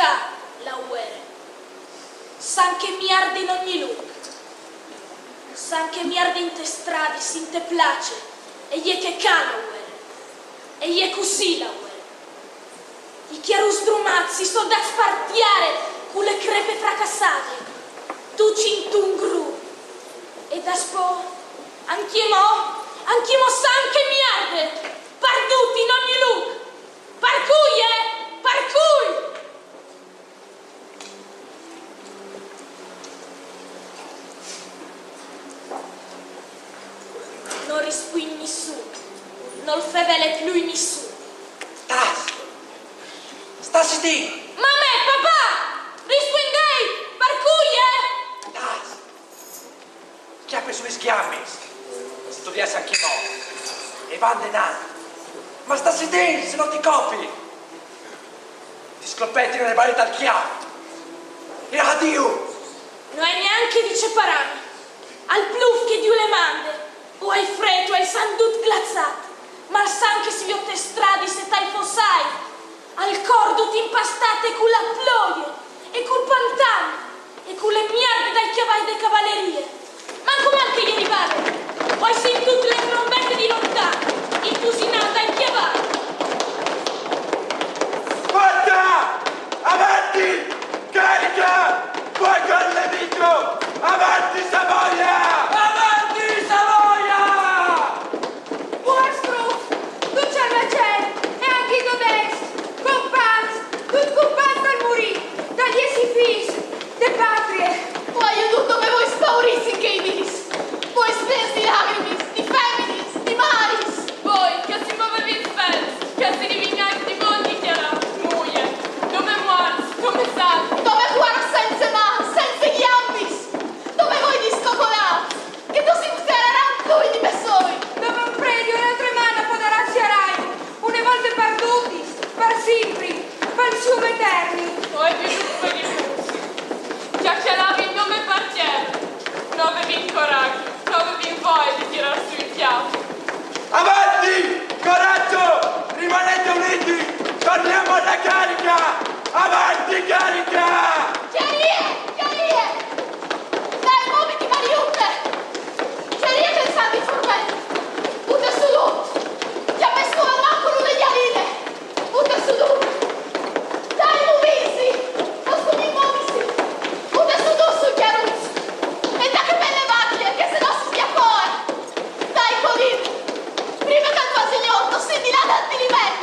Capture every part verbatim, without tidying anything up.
ca la uere. San che miarde in ogni luc. San che miarde inte stradis, inte place, e je che ca la uere. E je cussì la uere. I chiarus sdrumats si son dats par tiare cu le crepe fracassade, ducj intun grum. E daspò, ancjemò, ancjemò san che miarde, pardut in ogni luc. Par cui, eh? Par cui? Nol rispuint nissun, nol fevele plui nissun. Tâs! Sta zitît! Mame, papà! Rispuindêt! Par cui, eh? Tâs! Cjape sù lis gjambis, se tu vês ancjemò, e va indenant. Ma sta zitît, se no ti copi! Ti sclopetino une baie tal cjâf! E adiu! No ai nancje di ce parâmi. Al plûf che Diu le mande, o ai frêt, o ai il sant dut glaçât, ma al san che si viôt tes stradis e tai fossâi, al cûr dut impastât e cu la ploie, e cul pantan, e cu le miarde dai cjavai de cavalerie. Mancul mâl che e je rivade, o ai sintût le trombete di lontan, il businâ dai cjavai. Sparta! Avanti! Carica! Fuoco al nemico! Avanti, Savoia! Avanti, Savoia! Vuârs fruts, dut Cjarnacel e ancje i todescs, compans, ducj compans dal murî, dal jessi fîs de patrie. O ai viodût dome voi spaurissims chei dîs. Voi plens di lagrimis, di feminis, di maris. Voi, che si movevîs pels, che si rivignais di mont dicjarât, muie, dome muarts, dome sanc, dome cuarps cence mans, cence gjambis, dome voi discocolâts, che no si sclararàn plui di bessôi, dome un predi o une altre man no podarà sclarâju, une volte par dutis, par simpri, pal sium eterni. O ai viodût di fruts, cjacalavin dome par tiere, no vevin coragjo, no vevin voie di tirâ sù il cjâf. Avanti! Coraggio! Rimanete uniti! Torniamo alla carica! Avanti, carica! Cjarît, cjarît! Dai, moviti, Mariute! Cjarît il sant di furment! Bute sù dut! Cjape sù almancul une gjaline! Bute sù dut! Dai, movìsi! Voscumì, movìsi! Bute sù dut sui cjaruts! E dai chê bele vacje, che se no si scjapòe! Dai, Colin! Prime che al fasi gnot, no sin di là dal Tiliment!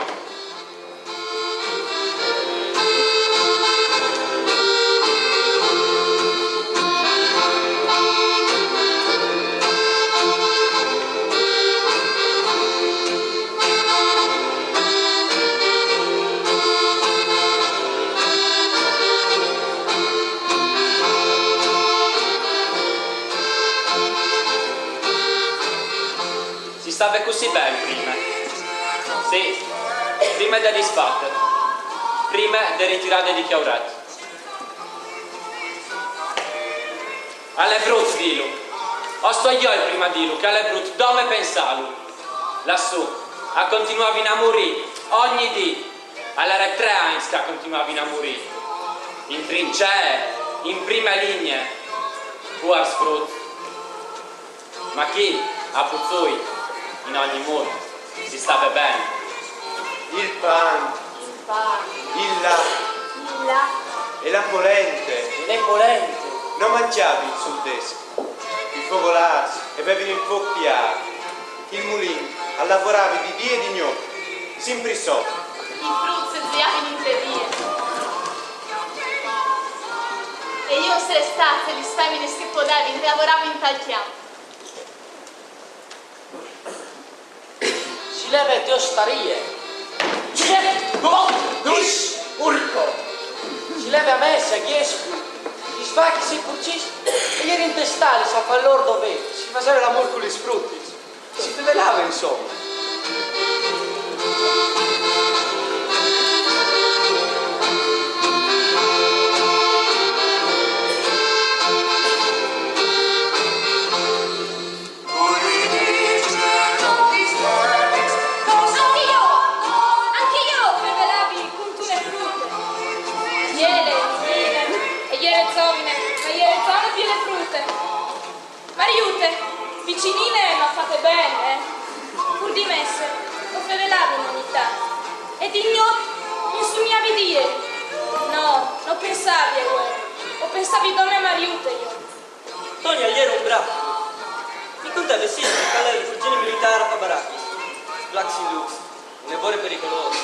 Si stave cussì ben prime. Sì, prime de disfate, prime de ritirade di Cjauret. Al è brut dîlu. O stoi jo il prin a dîlu che al è brut, dome pensâlu. Lassù, a continuavin a murî, ogni dì. Al jere trê agns che a continuavin a murî. In trincee, in prime ligne. Puars fruts. Ma chi, a Puçui, in ogni mût, si stave ben. Il pan, il pan, il lât, il lât, e la polente, e le polente, no mangjavin sul desc. I fogolârs e vevin il fuoc piâr. Il mulin al lavorave di dì e di gnot, simpri sot. I fruts a zugavin inte vie. E jo, sere stât, lis feminis che podevin, lavoravin tal cjamp. Si leve te ostarie. Urco! Si leve a messe, a Gjescu. Lis vacjis e i purcits a jerin te stalis a fâ il lôr dover. Si faseve l'amôr cu lis frutis. Si fevelave, insome. Ancje jo, ancje jo fevelavi cuntune frute. Pericoloso.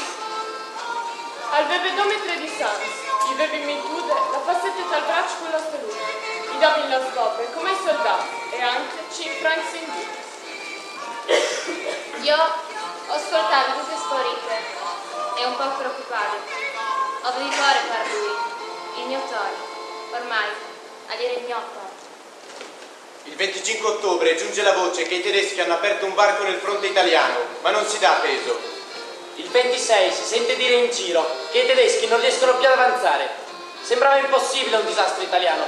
Al veve dome tredis ans, i vevin mitude la fasete tal braç cu la salute, i davin la sgope come ai soldâts e ancje cinc francs in dì. Jo o scoltave tute sto rite e un pôc preocupade. O vevi pôre par lui, il gno Toni, ormai al jere il gno Toni. Il venticinque ottobre giunge la voce che i tedeschi hanno aperto un varco nel fronte italiano, ma non si dà peso. Il ventisei si sente dire in giro che i tedeschi non riescono più ad avanzare. Sembrava impossibile un disastro italiano,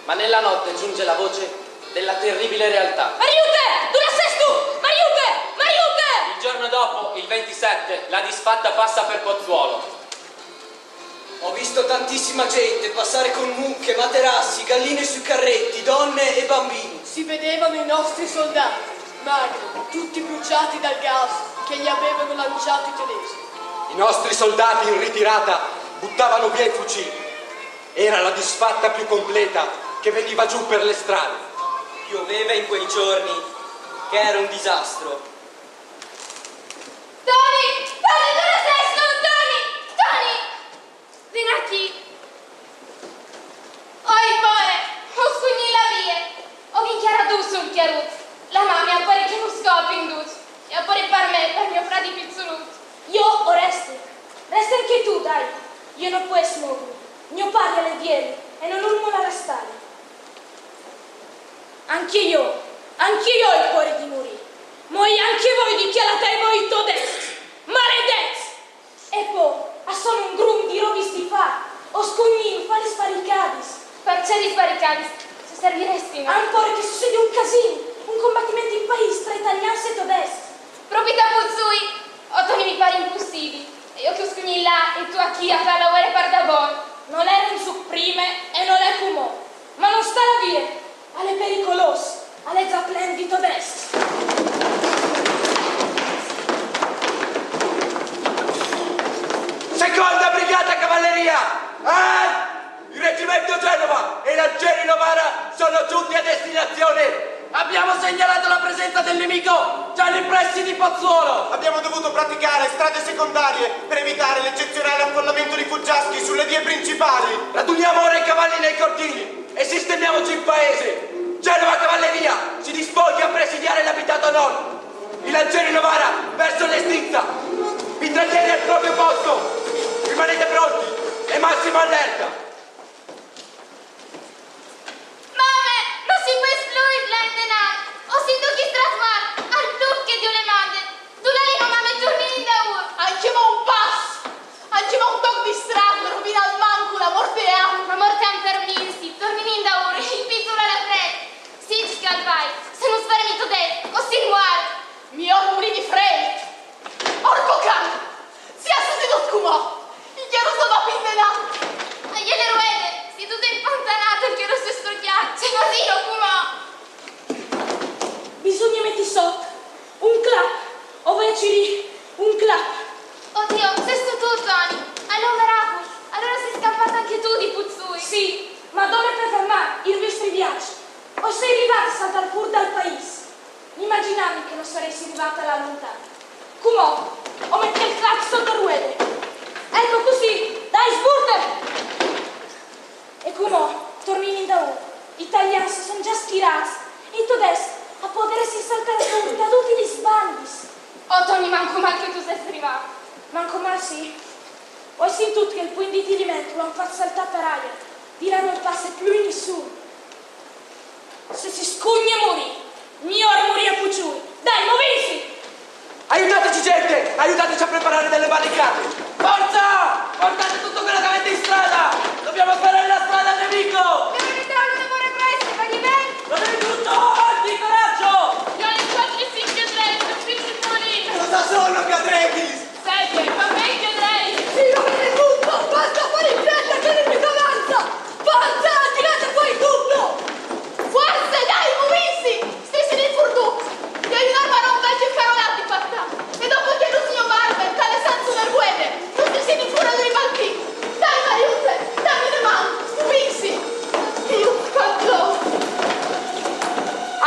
ma nella notte giunge la voce della terribile realtà. Mariute! Dulà sêstu? Mariute! Mariute! Il giorno dopo, il ventisette, la disfatta passa per Pozzuolo. Ho visto tantissima gente passare con mucche, materassi, galline sui carretti, donne e bambini. Si vedevano i nostri soldati, magri, tutti bruciati dal gas che gli avevano lanciato i tedeschi. I nostri soldati in ritirata buttavano via i fucili. Era la disfatta più completa che veniva giù per le strade. Pioveva in quei giorni che era un disastro. Toni! Toni, dulà sêstu? Toni! Toni! Vin achì! O ai pôre! O scugnìn là vie! O vin cjarât dut sul cjarut! La mame e à pôre che nus scopin ducj! E à pôre par me, par gno fradi piçulut! Jo o resti! Resti ancje tu, dai! Jo no pues movimi! Gno pari al è vieli e no l'urmula la stale! Ancje jo, ancje jo o ai pôre di murî! Moî ancje voi di cjalâ tai voi todescs! Maledets! E po, a son un grum di robis di fâ, o scugnìn fâ lis baricadis. Parcè lis baricadis? Ce serviressin? O ai pôre che e sucedi un casin, un combatiment in paîs tra italians e todescs. Propit a Pozzuoi! O Toni, mi pâr impussibil. E jo che o scugnìn là e tu achì a fâ la vuere par dabon. Nol è ranzuc prime e nol è cumò. Ma no sta lâ vie! Al è pericolôs, al è za plen di todescs. Seconda brigata cavalleria! Al! Il reggimento Genova e i lancieri Novara sono giunti a destinazione! Abbiamo segnalato la presenza del nemico già nei pressi di Pozzuolo! Abbiamo dovuto praticare strade secondarie per evitare l'eccezionale affollamento di fuggiaschi sulle vie principali! Raduniamo ora i cavalli nei cortili e sistemiamoci in paese! Genova cavalleria, si dispone a presidiare l'abitato nord! I lancieri Novara verso l'estizza! Mitraglieri al proprio posto! Rimanete pronti e massima allerta! Mame, no si pues plui là indenant! O sin ducj istrâts mâr, al plûf che Diu le mande! Dulà lino, mame, tornìn indaûr! Ancjemò un pas! Ancjemò un toc di strade, rovinant almancul la morte e âf! La morte e âf par Minsi, tornìn indaûr, il piçul al à frêt! Sì, ce che al vai, se nus fermin i todescs, o sin muarts! Miôr murî di frêt! Orpo can! Ce à sucedût cumò? Il cjarut no va plui indenant! E je le ruede, si è dut impantanât, il cjarut si è scrocjât, ce fasìno cumò? Bisugne meti sot un clap, o veci, un clap. O Diu, sêstu tu, Toni? Alore, miracul, alore sês scampât ancje tu di Pozzuoi? Sì, ma dome par fermâ il viestri viaç? O soi rivade a saltâ fûr dal paîs. Imagjinavi che no saressi rivade là lontan. Cumò o meti il clap sot ruede. Eco cussì, dai, sburte! E cumò tornìn indaûr. I talians a son za schirâts e i todescs a podaressin saltâ fûr da dutis lis bandis. O Toni, mancul mâl che tu sês rivât. Mancul mâl sì. O ai sintût che il puint di tiliment lu àn fat saltâ par aiar. Di là nol passe plui nissun. Se si scugne murî, miôr murî a Pozzuoi. Dai, movìnsi! Aiutateci, gente! Aiutateci a preparare delle barricate! Forza! Portate tutto quello che avete in strada! Dobbiamo sferrare la strada al nemico! Devo aiutâlu, devo represi, va ben? Date tutto! Avanti, coraggio! Jo o ai cuatri, cinc piedretis, o soi sicûr. Cosa sono piedretis? Senti, va ben, piedretis! Tirate tutto! Basta fare in fretta che il nemico avanza! Forza! Tirate fuori tutto! Forze, dai, movìnsi! Strissinìn fûr ducj! O ai un armaron vecjo e carolât di puartâ! E dopo chê lûs di barbe, che e je sensa une ruede! Nus strissinìn fûr a doi balchin! Dai, Mariute, dami une man, movìnsi! Diu, che plôf!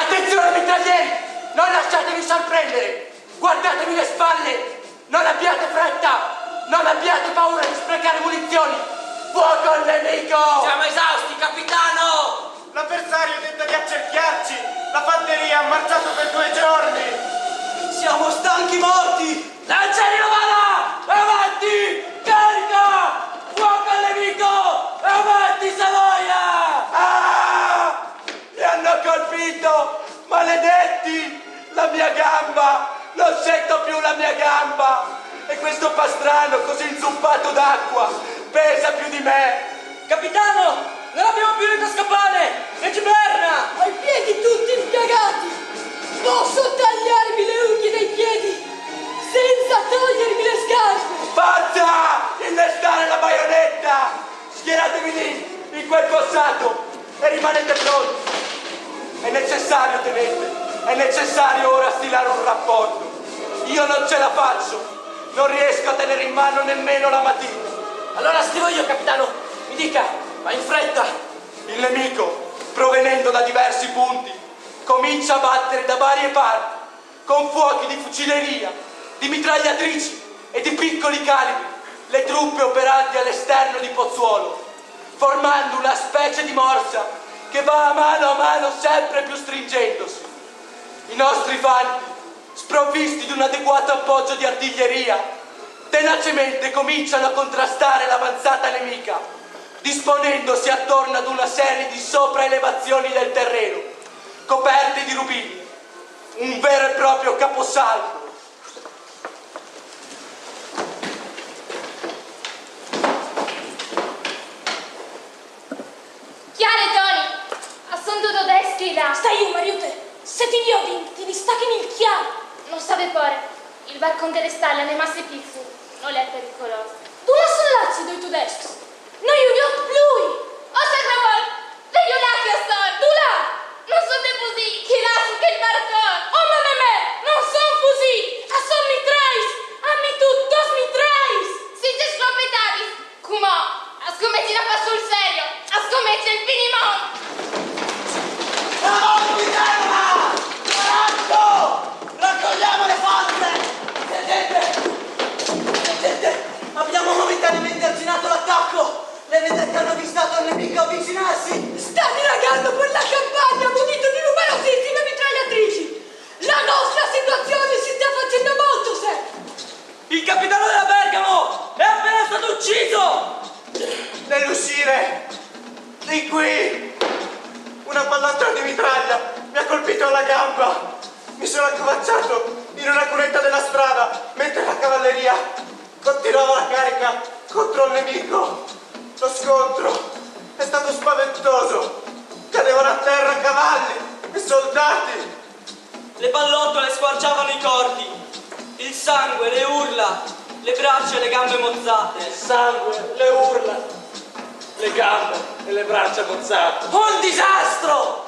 Attenzione, mitraglieri! Non lasciatevi sorprendere! Guardatevi le spalle! Non abbiate fretta! Non abbiate paura di sprecare munizioni! Fuoco al nemico! Siamo esausti, capitano! L'avversario tenta di accerchiarci. La fanteria ha marciato per due giorni. Siamo stanchi morti! Lancia rinnovata! Avanti! Carica! Fuoco al nemico! Avanti, Savoia! Ah! Mi hanno colpito! Maledetti! La mia gamba! Non sento più la mia gamba! E questo pastrano così inzuppato d'acqua pesa più di me! Capitano, non abbiamo più le tascapane! E Giberna! Ai piedi tutti impiegati! Posso tagliarmi le unghie dai piedi senza togliermi le scarpe! Forza! Innestare la baionetta! Schieratevi lì, in quel fossato, e rimanete pronti! È necessario, tenente, è necessario ora stilare un rapporto! Io non ce la faccio! Non riesco a tenere in mano nemmeno la matita! Allora scrivo io, capitano! Mi dica, ma in fretta! Il nemico, provenendo da diversi punti, comincia a battere da varie parti, con fuochi di fucileria, di mitragliatrici e di piccoli calibri, le truppe operanti all'esterno di Pozzuolo, formando una specie di morsa che va a mano a mano sempre più stringendosi. I nostri fanti, sprovvisti di un adeguato appoggio di artiglieria, tenacemente cominciano a contrastare l'avanzata nemica, disponendosi attorno ad una serie di sopraelevazioni del terreno, coperte di rubini. Un vero e proprio caposaldo. Chiare, Toni! A son du todeschi là! Stai giù, Mariute! Se ti viodin, ti distachin il chiav! Non s'à vè pôre, il barcon de le stalle al è masse piçul, nol è pericolos. Dulà son lâts i doi todescs? No ju viôt plui! Oh, sacrabolt! Vêju là chi a son! Dulà? Non son de fusîi, chi là su chel barcon! Oh, mame mê! Non son fusîi! A son mitrais! A mi tu, dôs mitrais! Sint ce sclopetadis! Cumò, a scometin a fâ sul serio, a scomence il finimont! Avanti, terra! Coraggio! Raccogliamo le forze! Sentite! Sentite! Abbiamo momentaneamente arginato l'attacco! Le vedette hanno avvistato il nemico avvicinarsi! Sta dilagando per la campagna, munito di numerosissime mitragliatrici! La nostra situazione si sta facendo molto seria! Il capitano della Bergamo è appena stato ucciso! Nell'uscire di qui, una pallottola di mitraglia mi ha colpito alla gamba. Mi sono accovacciato in una cunetta della strada mentre la cavalleria continuava la carica contro il nemico. Lo scontro è stato spaventoso. Cadevano a terra cavalli e soldati. Le pallottole squarciavano i corpi. Il sangue, le urla, le braccia e le gambe mozzate. Il sangue, le urla, le gambe e le braccia mozzate. Un disastro!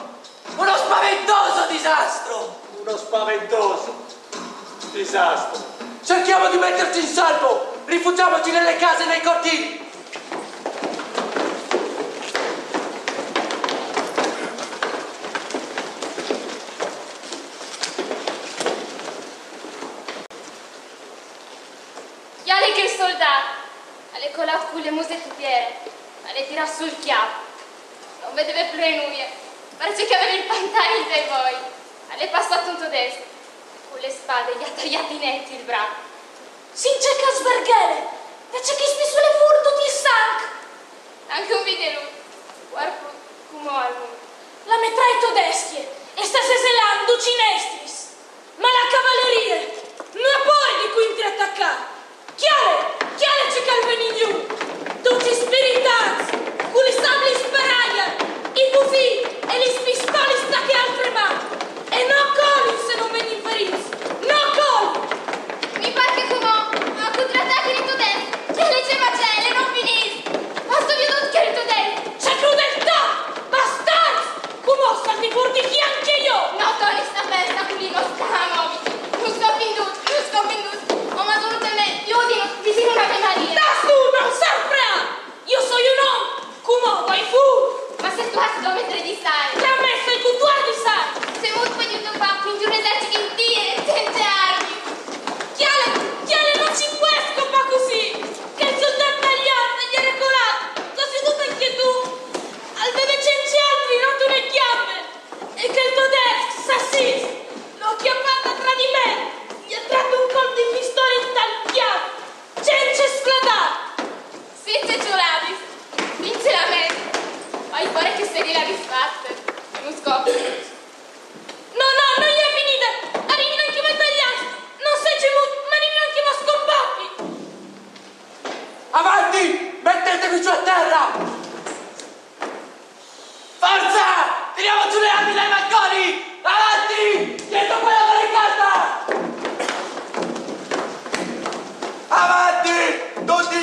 Uno spaventoso disastro! Uno spaventoso disastro. Cerchiamo di metterci in salvo! Rifugiamoci nelle case e nei cortili! Iale chel soldât! Al è colât cu le muse te piere, al è tirât sul cjâf. No vedeve plui nuie, parcè che al veve il pantail tai voi. Al è passât un todesc, cu le spade i à taiât net il braç. Sint ce che al sberghele, vece che ispissule fûr dut il sanc! Ancje un videlut, cuarput cumò al mûr. La mitraie todescje e sta seselant ducj i nestris. Ma la cavalerie no à pôre di cuintratacâ. Cjale, cjale ce che al ven jù! Ducj ispiritâts, cu lis sablis par aiar, i fusîi e lis pistolis ta chê altre man. E no colin se no vegnin ferîts. No colin! Mi pâr che cumò a cuintratachin i todescs. Cjale ce macele, no finìs. Âstu viodût chel todesc? Ce crudeltât! Bastarts! Cumò o salti fûr di chi ancje jo! No, Toni, sta festa cu mi no sta a moviti. No sto fin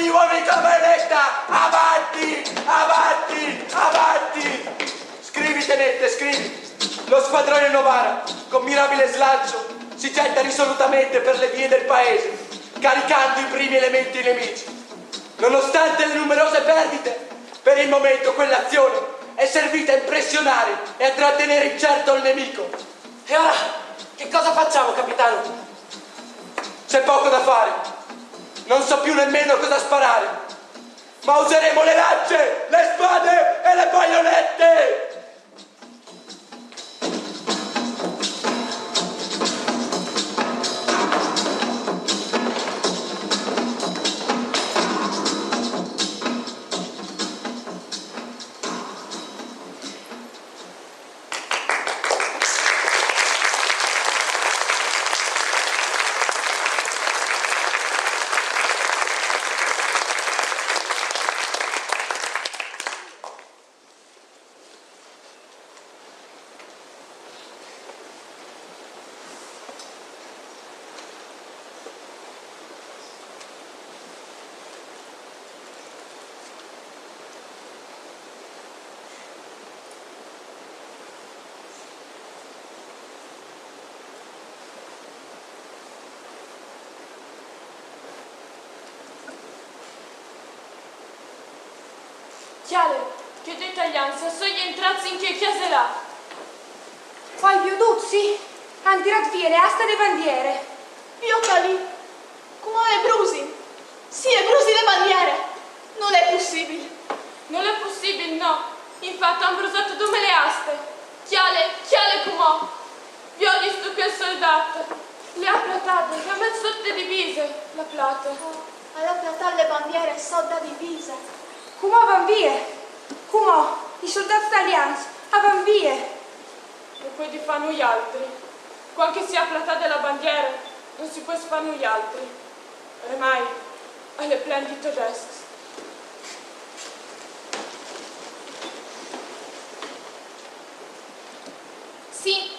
Uomini con la baionetta, avanti, avanti, avanti! Scrivi, tenente, scrivi. Lo squadrone Novara, con mirabile slancio, si getta risolutamente per le vie del paese, caricando i primi elementi nemici. Nonostante le numerose perdite, per il momento quell'azione è servita a impressionare e a trattenere incerto il nemico. E ora che cosa facciamo, capitano? C'è poco da fare. Non so più nemmeno cosa sparare. Ma useremo le lance, le spade e le baionette! Cjale, chei doi talians a son jentrâts in chê cjase là. O ai viodût, sì, a àn tirât vie le aste de bandiere. Viôt ca li, cumò le brusin. Sì, le brusin le bandiere. Nol è pussibil. Nol è pussibil, no. Infat a àn brusât dome le aste. Cjale, cjale cumò. Viodistu chel soldât? Le à platade, le à met sot de divise, le à platade. Oh, al à platât le bandiere sot de divise. Cumò a van vie. Cumò, i soldâts talians a van vie. O puedi fâ nuialtri. Cuant che si à platade la bandiere, no si pues fâ nuialtri. Ormai al è plen di todescs. Sint,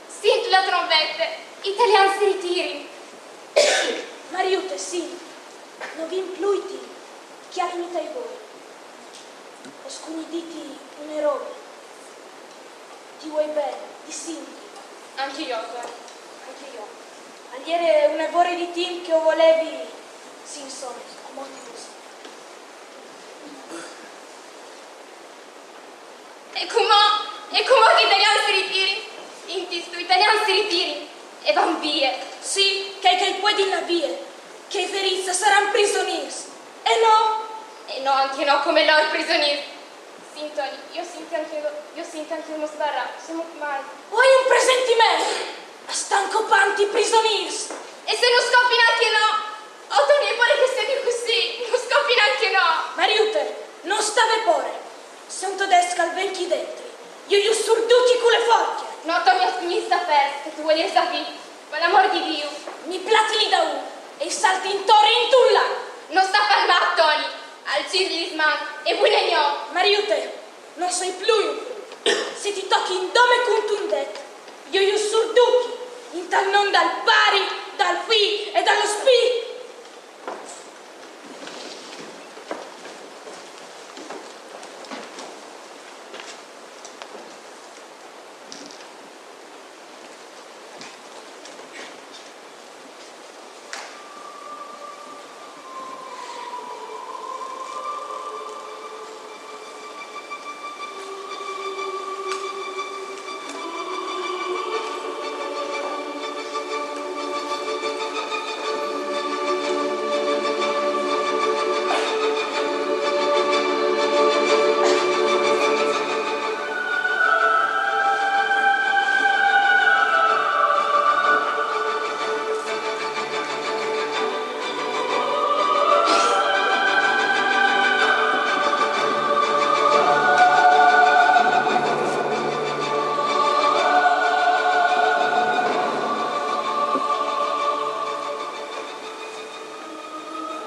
sint la trombete, i talians si ritirin. Mariute, sint, no vin plui timp, cjalìn tai voi. O scugni dîti une robe. Ti vuei ben, ti sinti. Ancje jo, Toni, ancje jo. Al jere une vore di timp che o volevi. Sì, insome, cumò ti vûl. E cumò, e cumò che i talians si ritirin? Sintistu, i talians si ritirin e van vie. Sì, chei che a puedin lâ vie, chei ferîts a saran prisonîrs. E nô? E nô ancje nô come lôr prisonîrs. Sint, Toni, jo o sint ancje, jo o sint ancje il mo sbarâ, semo mâl. O ai un presentiment! A stan copant i prisonîrs! E se nus copin ancje nô? Oh, Toni, e pôre che a sedi cussì, nus copin ancje nô! Mariute, no sta vê pôre. Se un todesc al ven chi dentri, jo ju surduchi cu le forcje! No, Toni, a scugnìs da pers, che tu vuelies savê. Par l'amôr di Diu! Mi plati li daûr e i salti intor intun lagn! No sta fâ il mat, Toni! Alcìs lis mans e buine gnot! Mariute, no soi plui un fûr. Se ti tochin dome cuntun det, jo ju surduchi, intal non dal Pari, dal Fi e dal Spît!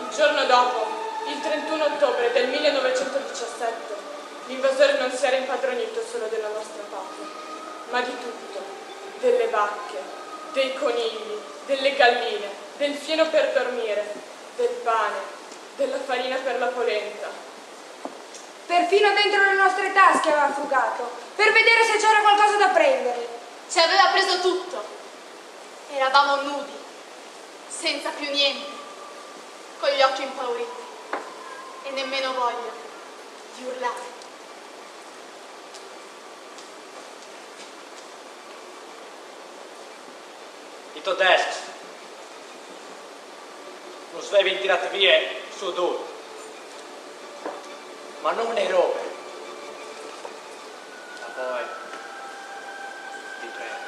Il giorno dopo, il trentuno ottobre del millenovecentodiciassette, l'invasore non si era impadronito solo della nostra patria, ma di tutto, delle vacche, dei conigli, delle galline, del fieno per dormire, del pane, Della farina per la polenta. Perfino dentro le nostre tasche aveva frugato, per vedere se c'era qualcosa da prendere. Ci aveva preso tutto. Eravamo nudi, senza più niente, con gli occhi impauriti e nemmeno voglia di urlare. I todescs nus vevin tirat vie sù dut, ma no une robe. Apoe, ti prego.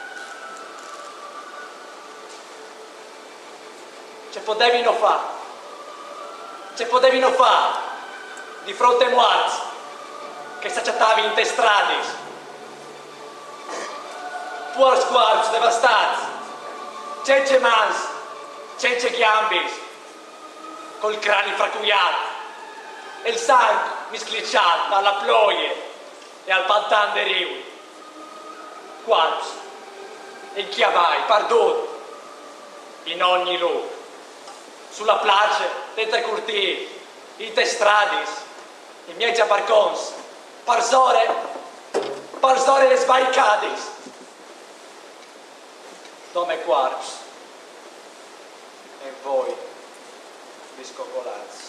Ce podevino fâ? Ce podevino fâ di fronte ai muarts che si cjatavin intes stradis? Puars cuarps devastâts, cence mans, cence gjambis, cul crani fracuiât e il sanc miscliçât a la ploie e al pantan de Riui. Cuarps incjavâi pardut, in ogni lûc, su la place, dentri ai curtîi, intes stradis, in mieç ai barcons, parsore, parsore des baricadis. Dome cuarps e voi discocolâts.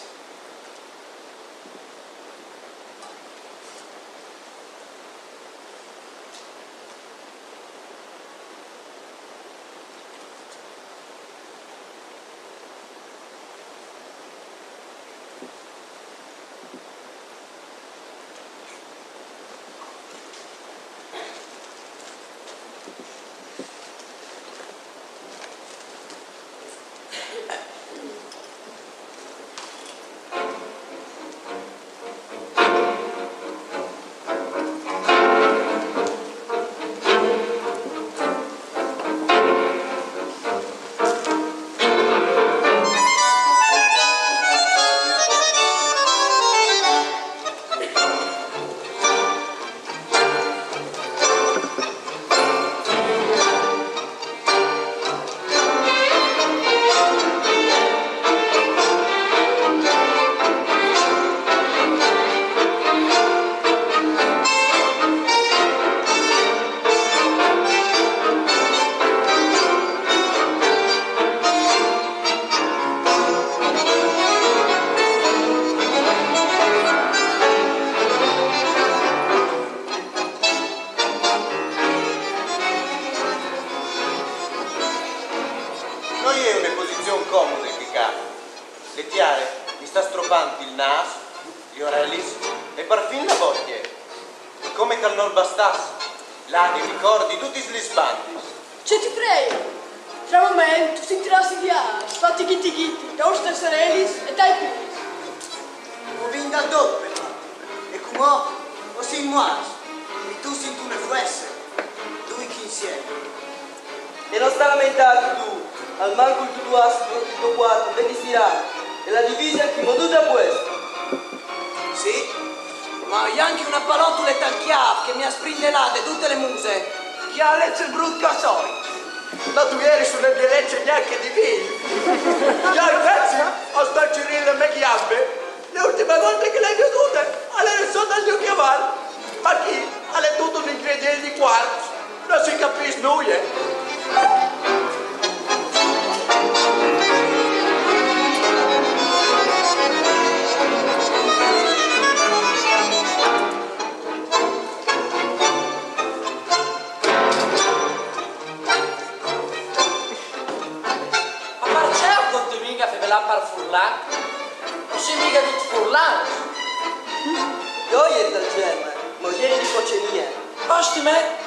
No je une posizion comode chê ca. Le tiare mi sta stropant il nâs, lis orelis e parfin la bocje. E come che al nol bastàs, laghe mi cor di dutis lis bandis. Ce ti preie, tra moment tu sintirâs di â sfati ghiti ghiti daus tes orelis e dai pîts. O vin dal dut, però, e cumò o sin muarts, e tu sint une fuesse, ducj insiemi. E no sta lamentâti tu, almancul tu tu âs il to cuart ben distirât e la divise ancjemò dute a puest. Sì, ma o ai ancje une palotule tal cjâf che mi à sprindelade dute le muse. Cjale ce brut che o soi. No tu jeris une bielece gnancje di vin. Jo invezit o stoi cirint le mê gjambe. Le ultime volte che le ai viodude, al jere sot al gno cjaval. Ma chi? Al è dut un ingredient di cuarps. No si capìs nuie. Ma parcè o continuìn a fevelâ par furlan? No sin mighe ducj furlans. Jo o jeri dal Germe, ma o jeri di Focenie. Osti me!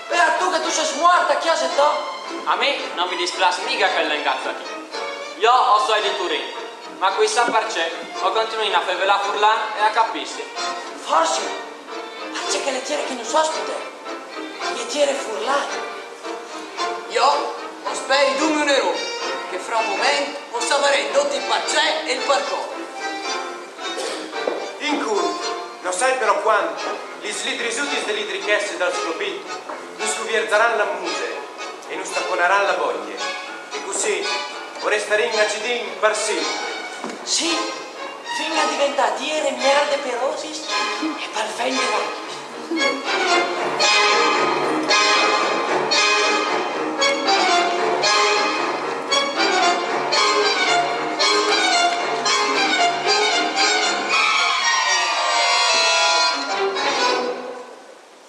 Beât tu che tu sês muart a cjase tô! A mi no mi displâs mighe chel lengaç chi. Jo o soi di Turin, ma cui sa parcè o continuìn a fevelâ furlan e a capîsi. Forsit parcè che le tiere chi nus ospite e je tiere furlane. Jo o speri dome une robe, che fra un moment o savarìn ducj il parcè e il parcò. Incul, no sai però cuant, lis lidris utis de lidrichesse dal Sclopit nus scuvierzaran la muse e nus taponaran la bocje, e cussì o restarìn acidin par simpri. Sì, Fin a diventâ tiere mierde pe rosis e palfein de vacjis.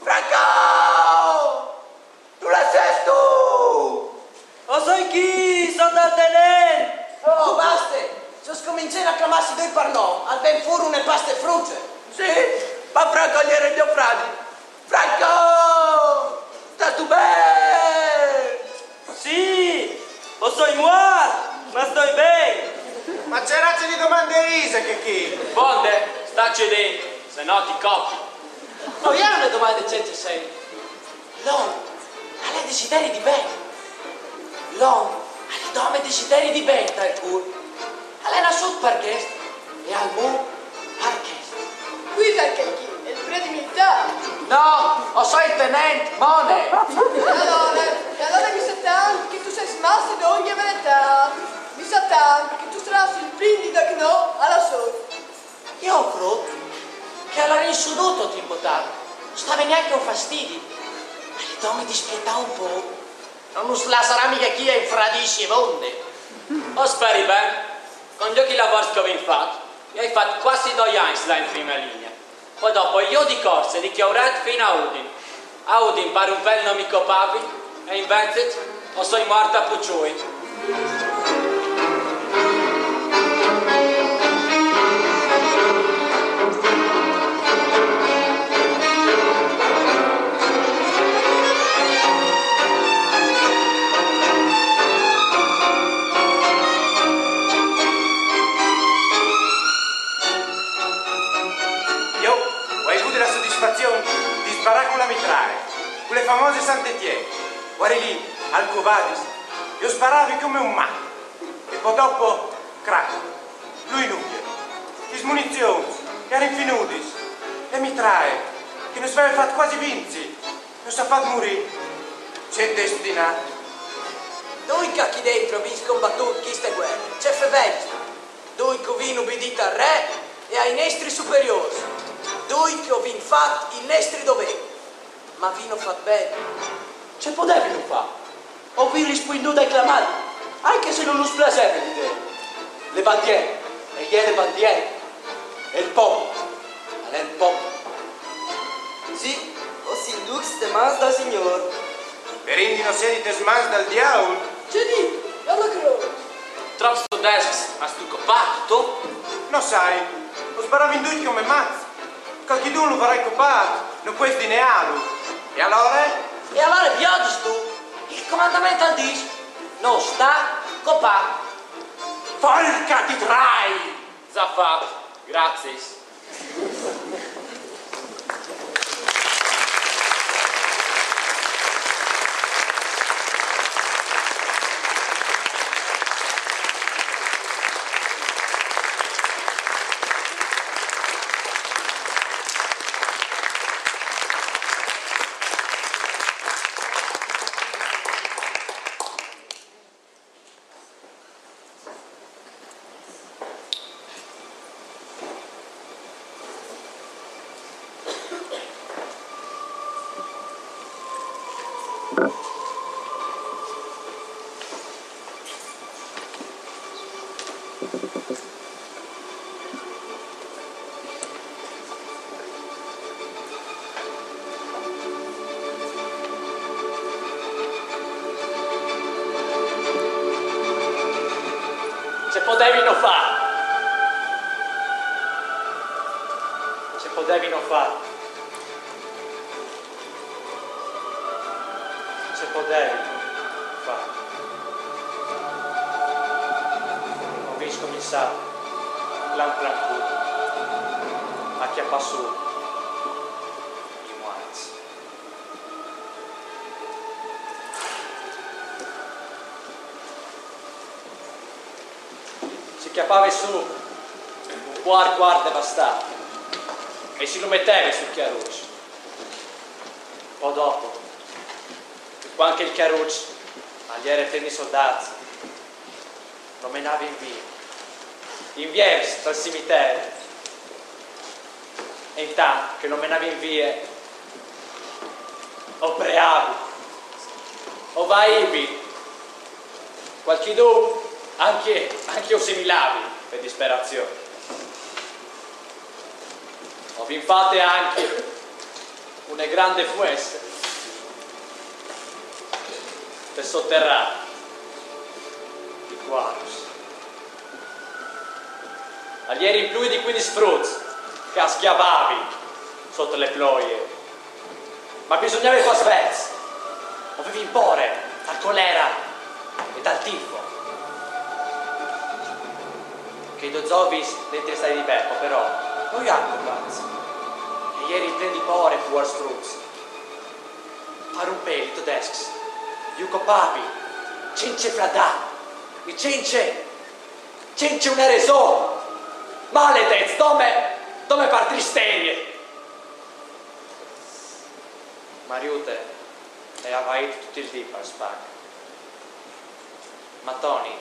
Franco! Dulà sêstu? O soi chi, sot al tenent! Oh, baste! Se o scomincìn a clamâsi doi par non, al ven fûr une paste fruce. Sì, ma Franco al jere gno fradi. Franco! Stâstu ben? Sì, o soi muart, ma o stoi ben. Ma ce raze di domande ise chê chi? Risponde, sta cedint, se no ti copi. Ma o jere une domande cence sens. L'om al è desideri di ben. L'om al è dome desideri di ben tal cûr. Al è nassût par chest e al mûr par chest. Cui isal chel chi? Al è il predi militâr. No, o soi il tenent Mone. E alore, e alore mi sa tant che tu sês masse dongje a veretâ. Mi sa tant che tu sarâs il prin di dâ cnò a la sôr. Jo o crôt che al larìn sù dut, o timp tant. No stave gnanche un fastidi. Al è dome dispietât un pôc. No nus lassarà mighe chi a infradîsi e vonde. O speri ben. Cun gno chi lavôrs che o vin fat, jo o ai fat cuasi doi agns là in prime linie. Po dopo jo di corse, di Chiouret fin a Udin. A Udin par un pêl no mi copavi, e invezit o soi muart a Puçui. Jo o ai vût la sodisfazion di sbarâ cu la mitraie, cu le famose Saint-Étienne. Vuarì li, al Quo Vadis, jo o sparavi come un mat. E po dopo, crac, plui nuie. Lis munizions a jerin finudis. Le mitraie, che nus veve fat cuasi vinzi, nus à fat murî. Ce destinât! Doi che chi dentri o vin scombatût cheste vuere, ce fevelis! Doi che o vin ubidît al re e ai nestris superiôrs. Doi che o vin fat il nestri dovê. Ma vino fat ben. Ce podevino fâ? O vin rispuindût ai clamadi, ancje se no nus plaseve l'idee. Le bandiere e je le bandiere. E il popul al è il popul. Sì, o sin ducj tes mans dal Signôr. Sperìn di no sedi tes mans dal diaul. Ce dîs, Carlo Croce? Trops todescs âstu copât, tu? No sai, o sbaravin ducj come mats. Cualchidun lu varai copât, no pues dineâlu. E alore? E alore viodistu, il comandament al dîs: no sta copâ. Folca di trai! Za fat, graciis. Ce podevino fâ? Ce podevino fâ? Ce podevino fâ? O vin scominçât plan plan cûr a cjapâ sù i muarts. Si cjapave sù un cuart cuart de bastât e si lu meteve sul cjaruç. Po dopo, cuant che il cjaruç al jere plen di soldâts, lu menavin vie. Inviers tal cimiter, e intant che lu menavin vie, o preavi, o vaivi, cualchidun ancje, ancje o similavi pe disperazion. O vin fate ancje une grande fuesse pe soterâ i cuadris. A jerin plui di cuindis fruts che a scjavavin sot la ploie, ma bisugnave fâ svelts, o vevin pôre dal colera e dal tifo. Chei doi zovins dentri ai stâi di Bepo, però, no ju àn copâts. E a jerin plens di pôre, puars fruts. Par un pêl i todescs ju copavin, cence fradâ, e cence, cence une reson. Maledets, dome, dome par tristerie. Mariute e à vaît dut il dì pal spac. Ma Toni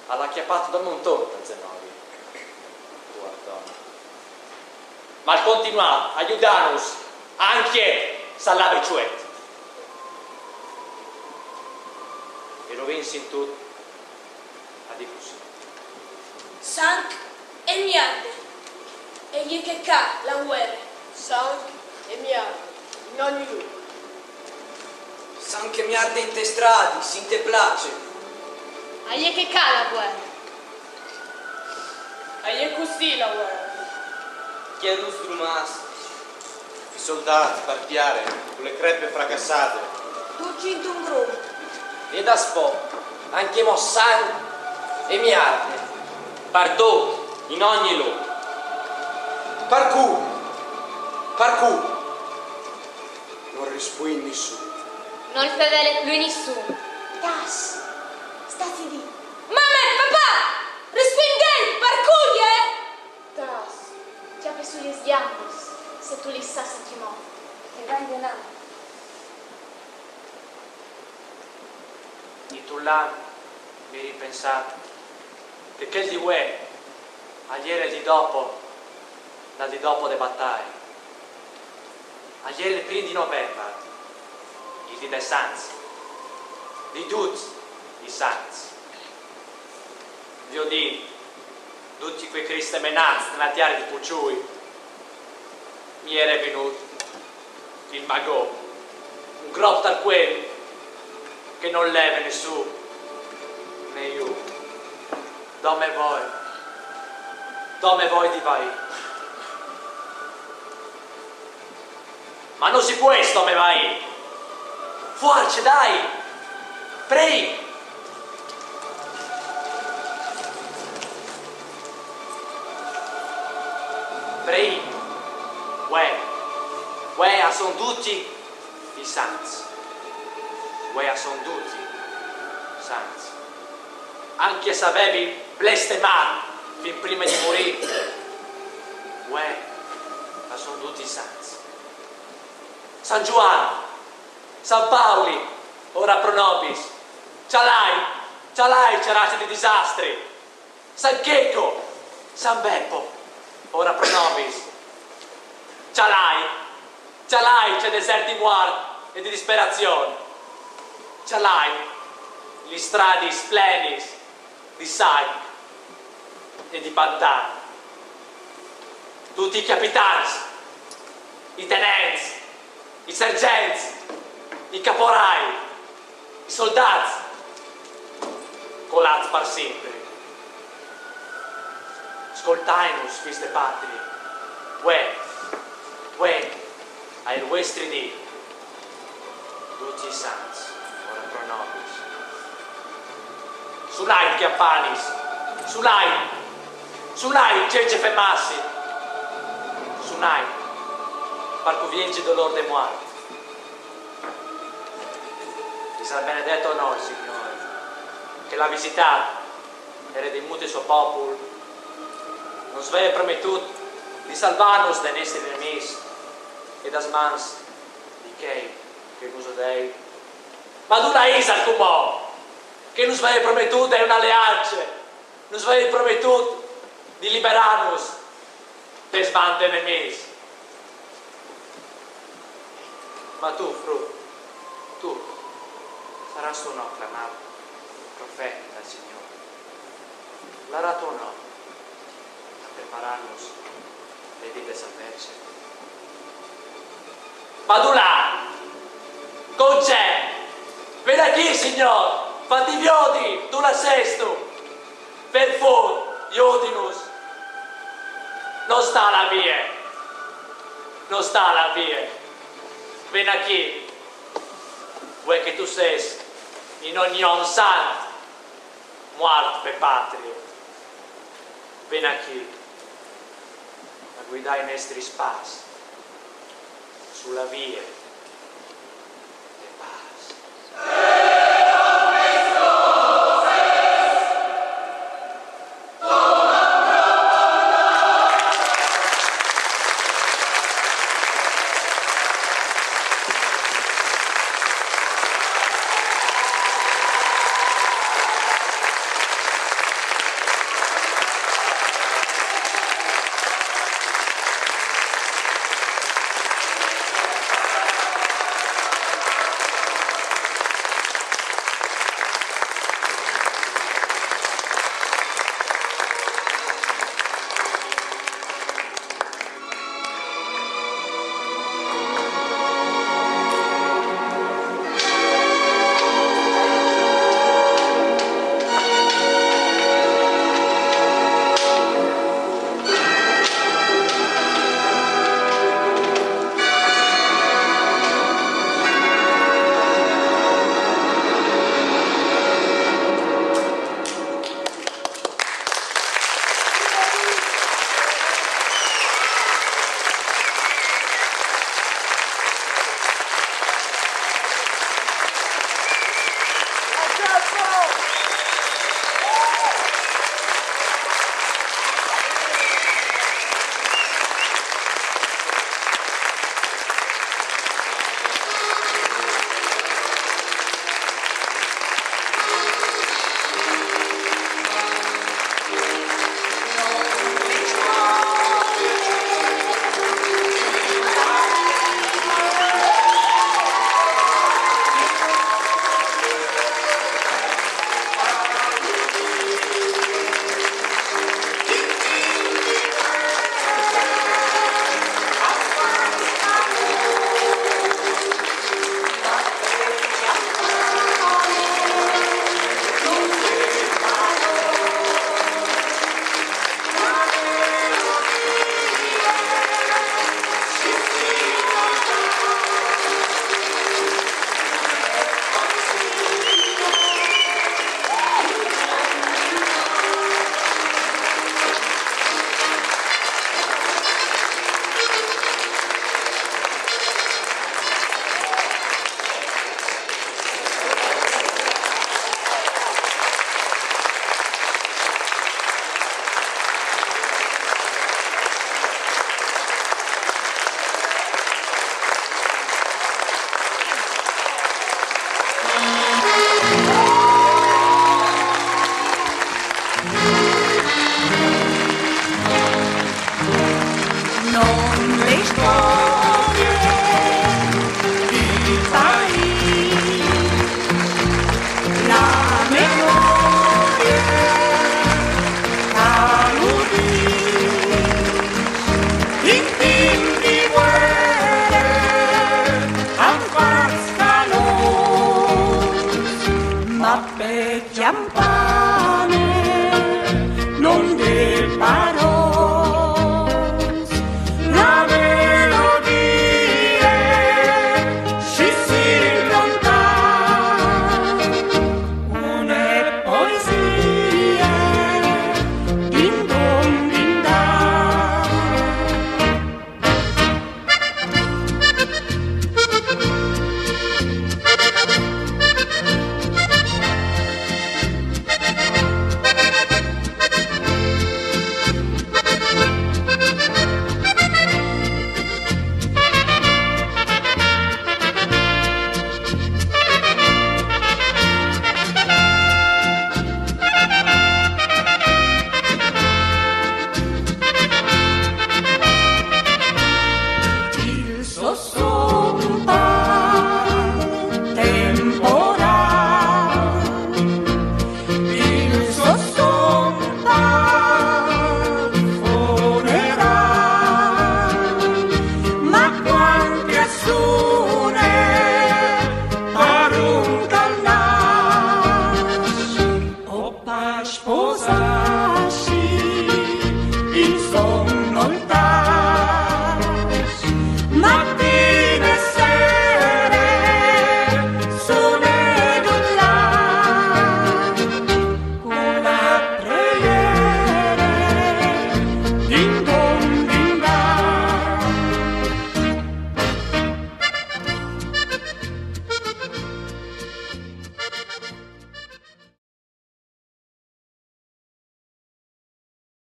al à cjapât dome un tolp tal zenovi. Puar Toni. Ma al continuave a judânus ancje se al lave çuet. E lu vin sintût a dî cussì: Sanc e miarde. E je chê ca la vuere. Sanc e miarde in ogni lûc. Sanc e miarde intes stradis, inte place. E je chê ca la vuere. E je cussì la vuere. Chei doi sdrumâts. I soldâts par tiere, cu la crepe fracassade. Ducj intun grum. E daspò, ancjemò sanc e miarde. Pardut, in ogni lûc. Par cui? Par cui? Nol rispuint nissun. Nol fevele plui nissun. Tâs, sta zît. Mame, papà, rispuindêt, par cui, eh? Tâs, cjape sù lis gjambis, se tu lis sâs ancjemò. E va indenant. Intun lant mi eri pensât che chel di vuê al jere il dì dopo, dal dì dopo de bataie. Al jere il prin di Novembar, il dì dai Sants, di ducj i Sants. Viodint ducj chei crîts semenâts ne la tiere di Puçui, mi jere vignût il magop, un grop tal cuel che nol leve nissun, ne jù. Dome voie, dome voie di vaî. Ma no si pues dome vaî. Fuarce, dai! Preìn! Preìn! Vuê, vuê a son ducj i Sants. Vuê a son ducj i Sants. Ancje se a vevin blestemât fin prime di murî, vuê a son ducj i Sants. San Zuan, San Pauli, ora pro nobis. Cjalait, cjalait, cjarace di disastri. San Checo, San Bepo, ora pro nobis. Cjalait, cjalait ce desert di muart e di disperazion. Cjalait lis stradis plenis di sanc e di pantan. Ducj i cjapitans, i tenents, i sergents, i caporai, i soldâts, colâts par simpri. Scoltaitnus, fîs de Patrie. Vuê, vuê, al è il vuestri dì. Ducj i Sants, ora pro nobis. Sunait, cjampanis, sunait, sunait, cence femâsi, sunait, par cuviencje il dolôr de muart. Disal benedet o no il Signôr, che lu à visitât, eredimût il so popul, nus veve prometût di salvânus dai nestris nemîs e das mans di chei che nus odein. Ma dulà isal cumò, che nus veve prometût une aleance, nus veve prometût di liberânus des mans de nemîs. Ma tu, frut, tu, saràs tu no clamât profeta dal Signôr? Larà tu no a preparânus le dì de Sa Vergin? Ma dulà? Concè? Ven achì, Signôr, fati viodi, dulà sêstu? Par fôr, judinus. No sta lâ vie, no sta lâ vie. Ven achì, vuê che tu sês in ogni om sant, muart pe patrie. Ven achì a guidâ i nestris pas su la vie